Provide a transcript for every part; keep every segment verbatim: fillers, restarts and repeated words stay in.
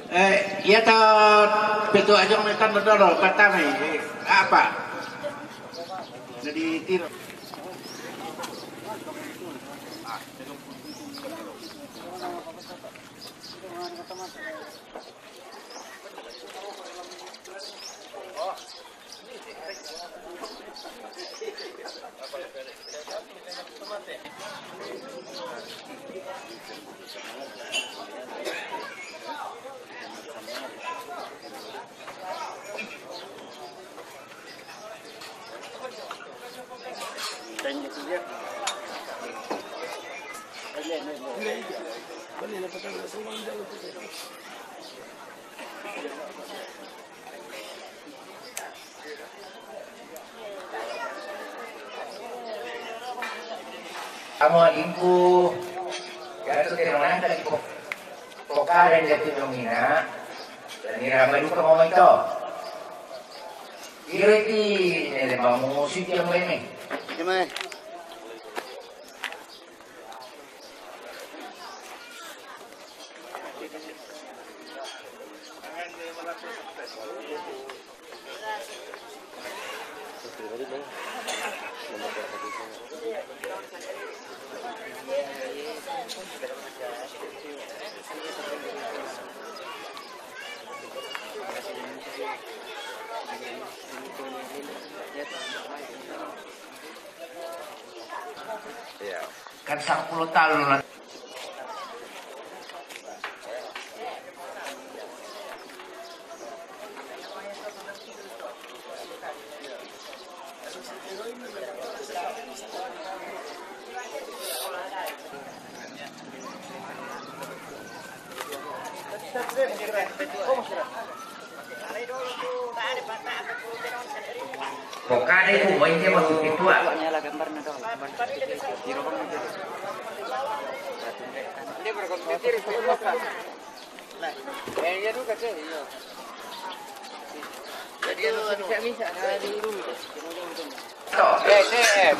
Eh, iya to, petua jong metan dodoro, patame, eh, apa? Jadi tiro. Amo lingku, ya tu dia mangangkat di pok-, pokaran dia tu mina, dan ira maduka mau itu. Ira di nele bangun si dia mene. Gimana? Iya. Kan sapuluh tahun lah. Pokade ku, mo inje mo supitua. Nyala gambarnya dong. Dia berkompetisi. Eh, iya juga, Cek, iya. Jadi, anu, bisa, bisa, nah, dulu. Toh. Eh, eh, eh,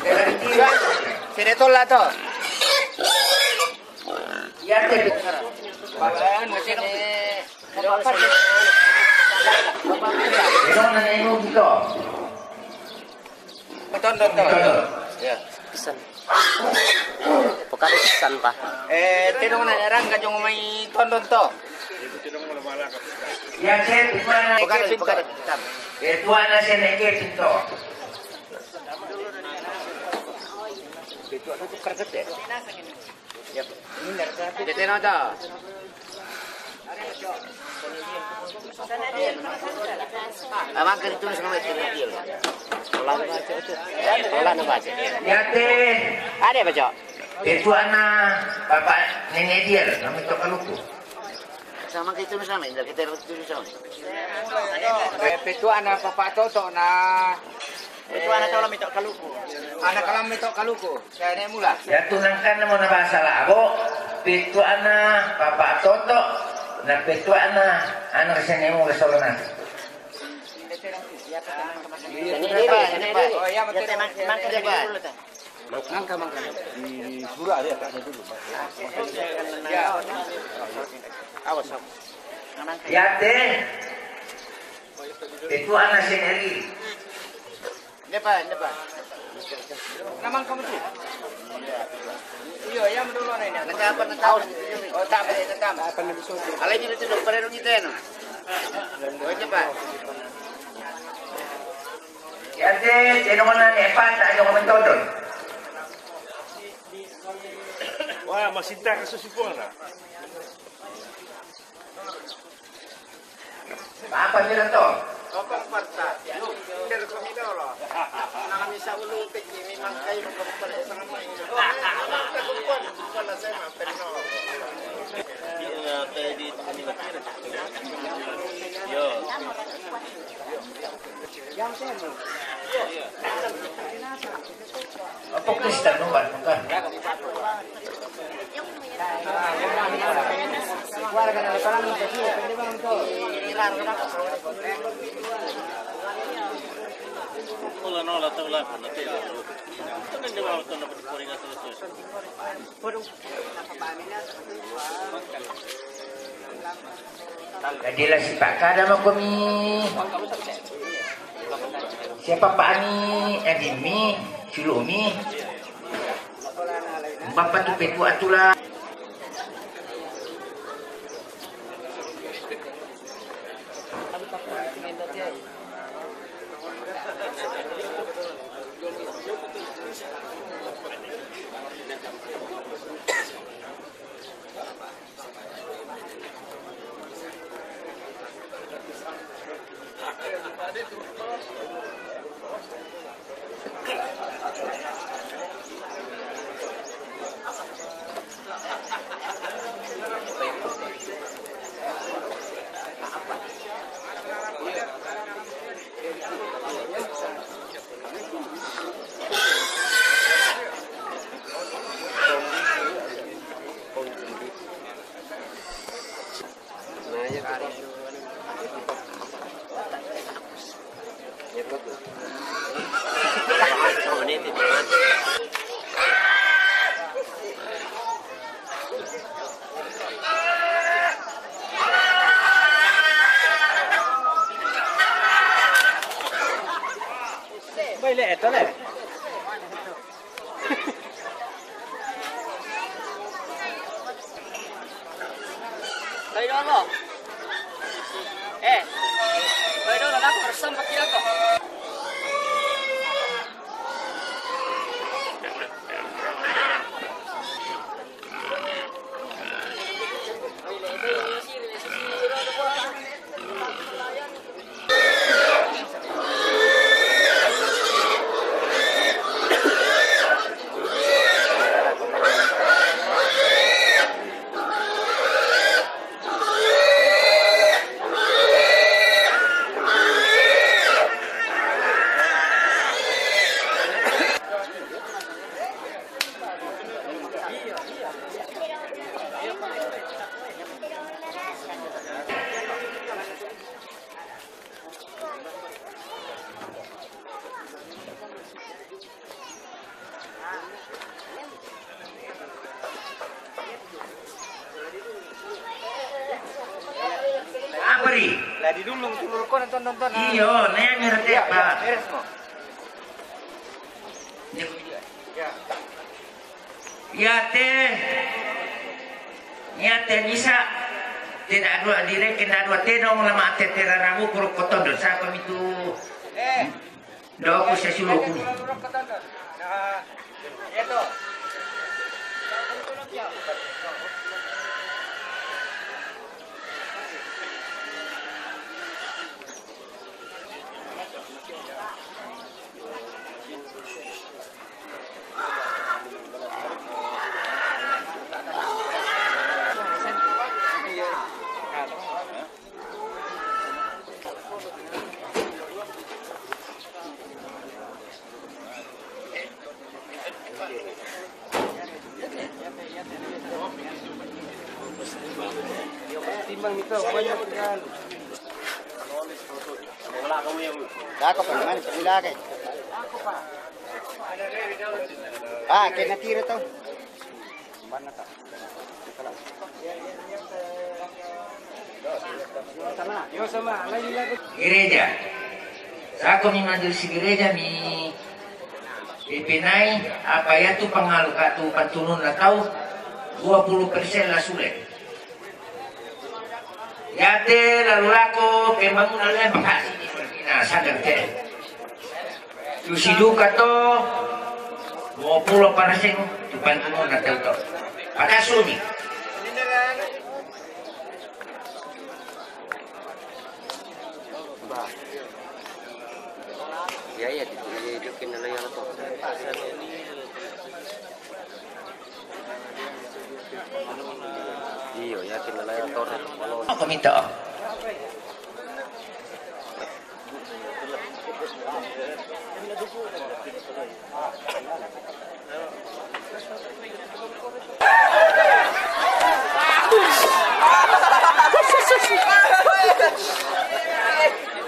eh, sini tolak, toh. Iya, Cek. Anu, sini. Ino na nenu gitu. Beton, beton. Beton. Ya. Pesan. Pokade pesan, Pak. Eh, tino na erang ka jong mai tondon to. Ya, Cek, mana? Pokade, Cek, pokade pesan. Eh, tuan na sini, Cek, to. Itu ada tuh kerja ya? Ini teno to. Amang kan itu sama itu dia. Pelan baca itu. Pelan baca. Yate. Ada baca. Itu anak bapak nenek dia, nama itu kaluku. Sama kita sama, kita itu sama. Eh, petua anak bapak Toto na. Petua anak kalau mitok kaluku. Anak kalau mitok kaluku. Saya ni mula. Ya, tunangkan mo na bahasa Labo, petua anak bapak Toto, na petua anak anak sini mula solona. Ini dia, ini dia. Oh, ya, betul. Mangka, mangka. Di, di Pura ada, ada dulu. Ya. Awas, awas. Yate. Itu anak sendiri. Ini, Pak, ini, Pak. Namang kamu tu? Iya, yang dulu ni. Nanti apa, nanti tahu. Oh, tak boleh, tetap. Alai ni tu, pada dulu kita, no. Oh, ini, Pak. Ya, te, te no mana ni, Pak, tak ada orang tonton. Wah, masih tak kasus ibu lah. Apa ni to? Tokong parta. Inder ko midolo. Nang misa ulu teki mi mangkai ko pare sama mai. Ko na sema penno. Iya, tadi ini lagi. Yo. Apa Kristen no, Pak? Bukan. Hola, no, la tabla, no te digo. También le vamos a tomar por ahí, no te lo estoy. Por un. Jadi lah si Pak kada mako mi. Siapa Pak Ani? Adi mi, Sulu mi. Bapak tu petu atulah. Bai le, eto le. Bai dolo. Eh. Bai dolo, aku harus sempat kira kok. Apa ri? Lah di dulu tulur kau nonton nonton. Iyo, nanya ngerti apa? Beres mo. Iate, iate misa, tidak dua direk, tidak dua tedong lama te teraramu kuruk kotondo sapa mitu. Eh. Doku sesuluku. Nah, itu. Timbang itu banyak kan. Dako pa naman, pila kay. Ah, kay natira to. Mana ta? Yo sama, lagi lagi. Gereja. Sako mi majelis gereja mi ipinai apa ya tu pangalu ka tu pantunun na tau dua puluh persen la sule. Yate lalu lako pembangunan le makasi di Filipina sadar te. Tusi duka to mo pulo paraseng tu pantunun na tau to. Pakasuni. Iya, iya, di, di, di, di, di, di, di, di, di, Iyo, yakin na laya torre. Ako minta.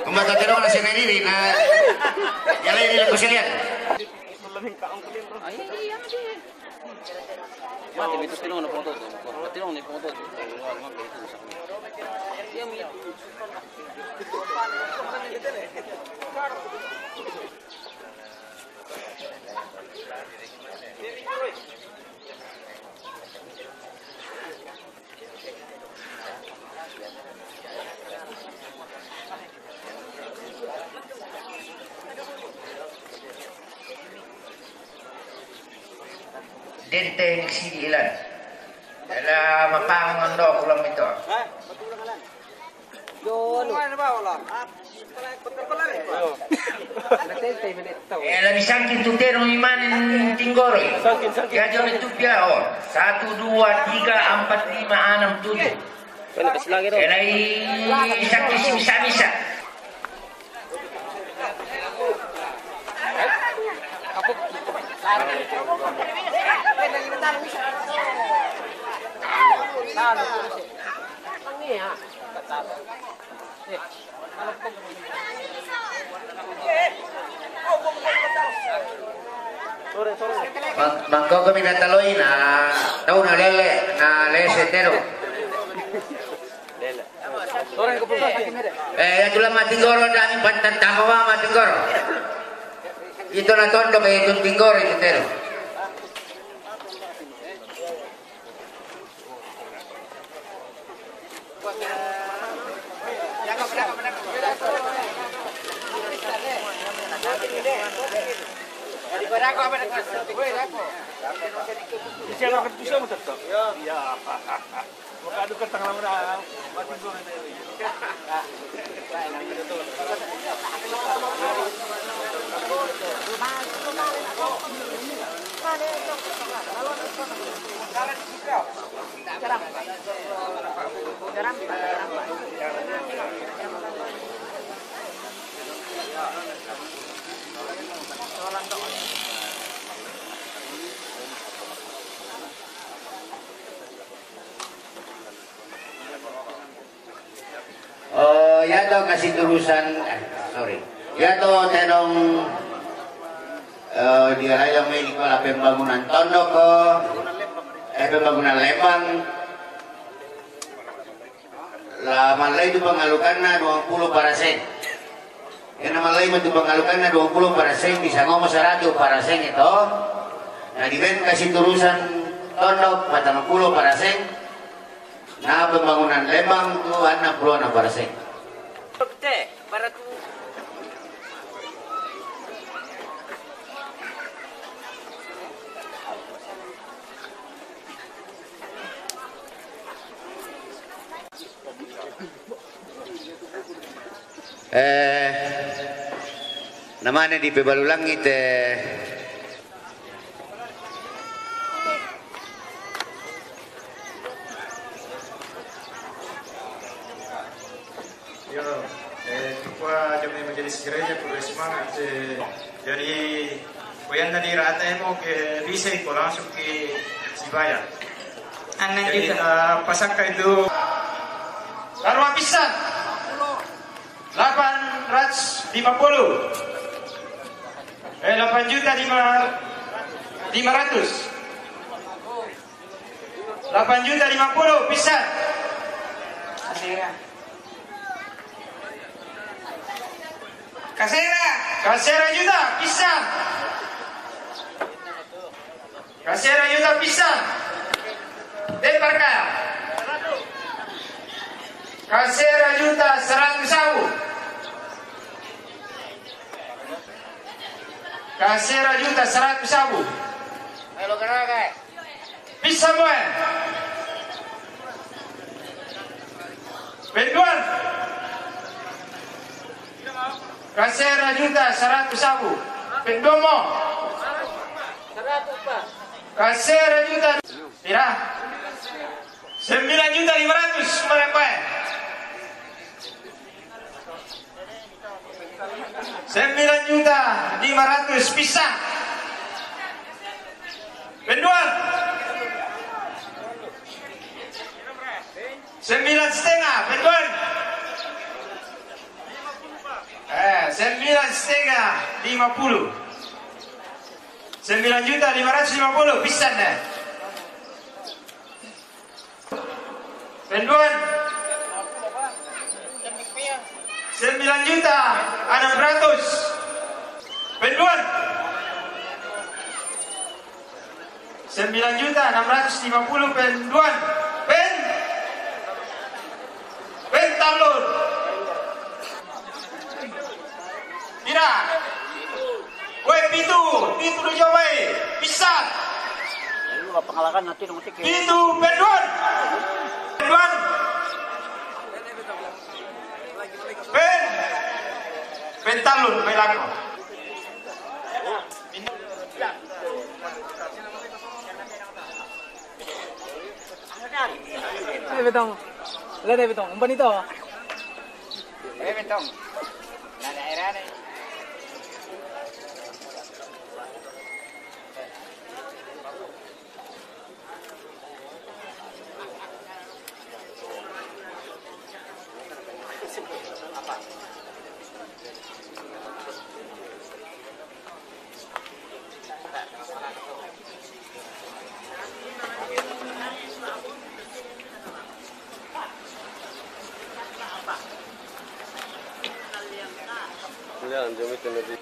Kumbaga ka na sa nariri na yalay nila ko sila. Mati, may tinong na po to. Tinong na po to. Dente sidi ilan. Ela mapangan ondo kulam itu. Ela bisangkin tutero imanin tinggoro. Sangkin, sangkin. Ya, jom itu pia, oh. Satu, dua, tiga, empat, lima, enam, tujuh. Ela i sangkin si bisa-bisa. Bang, bang kau kami nataloi na, tau na lele, na lese tero. Eh, ya tulang matinggoro dami pantan tama wa matinggoro. Itu na tondo kaya itu tinggoro itu tero. Oh, ya to kasi turusan, eh, sorry. Ya to tenong, eh, di Raja Meli ko la pembangunan tondok ko, eh, pembangunan lembang. La malai tu pangalukanna dua puluh paraseng. Ena malai tu pangalukanna dua puluh paraseng, bisa ngomo seratus paraseng itu. Nah, di ben kasi turusan tondok patang puluh paraseng. Nah, pembangunan lembang tu enam puluh enam persen. Eh, namanya di Pebalu Langit, eh, Yo, eh, kua jom ni majelis gereja, perlu semangat, eh, jadi, kuyan tadi rata emo ke bisa iko langsung ke Sibaya. Anang jadi, kita pasakka itu. Taruh habisan. Delapan ratus lima puluh. Eh, delapan juta lima, lima ratus. Delapan juta lima puluh, bisa. Kasera. Kasera, kasera juta, bisa. Kasera juta pisa. Deparka. Kasera juta seratus sabu. Kasera juta seratus sabu. Pisa moe. Penduan. Kasera juta seratus sabu. Pendomo. Kasera juta. Pira? Sembilan juta lima ratus, mare pae. Sembilan juta lima ratus pisa. Penduan. Sembilan setengah, penduan. Eh, sembilan setengah, lima puluh. Sembilan juta lima ratus lima puluh, pisan deh. Penduan. Sembilan juta enam ratus. Penduan. Sembilan juta enam ratus lima puluh penduan. Pen. Pentalun. Pira? Weh, pitu. Pitu lu jawab, eh. Bisa. Lu apa ngalakan nanti dong, Cik, ya? Pitu penduan. Penduan. Pen. Pentalun, pelako. Eh, betong. Lihat deh, betong. Umpan itu. Eh, betong. Nah, daerah nih. Jangan, jangan itu nanti.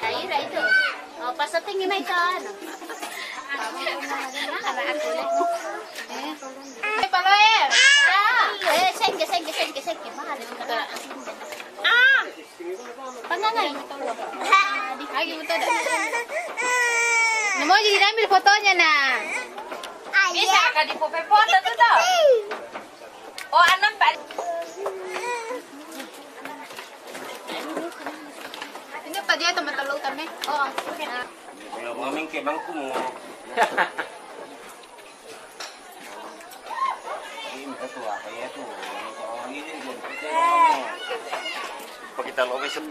Aira itu. Oh, pas setting ini itu, anu. Anak aku. Eh, palo, eh. Ah, eh, sengke, sengke, sengke, sengke. Mahal itu. Ah. Pangangai. Lagi betul dah. Namo jadi ambil fotonya, nah. Bisa ka di foto tu tau. Oh, anam, Pak. Ini apa dia, teman, telur kami? Oh, nah. Kalau mami ke bangku mu. Ini minta tu apa ya tu? Orang ini dia percaya. Apa kita lo besok?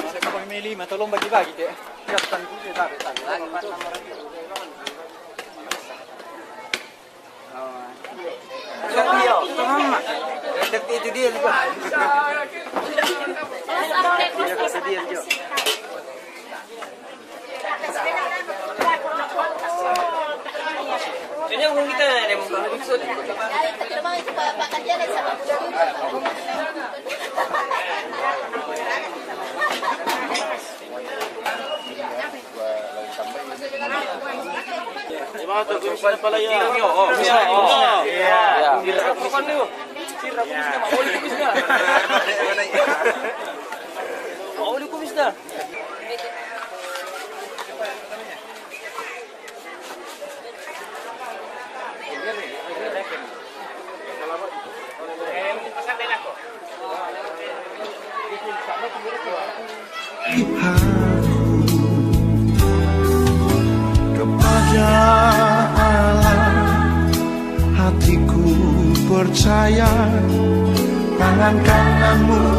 Saya kau pilih lima, tolong bagi-bagi, Cek. Siapkan tu, saya tarik, tarik. Itu dia juga. Itu dia juga. Ini yang kita ada, bukan maksud. Aku kepada Allah, hatiku percaya, tangan kananmu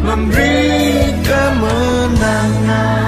memberi kemenangan.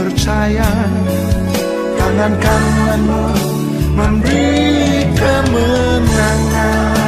Percaya tangan kananmu memberi kemenangan.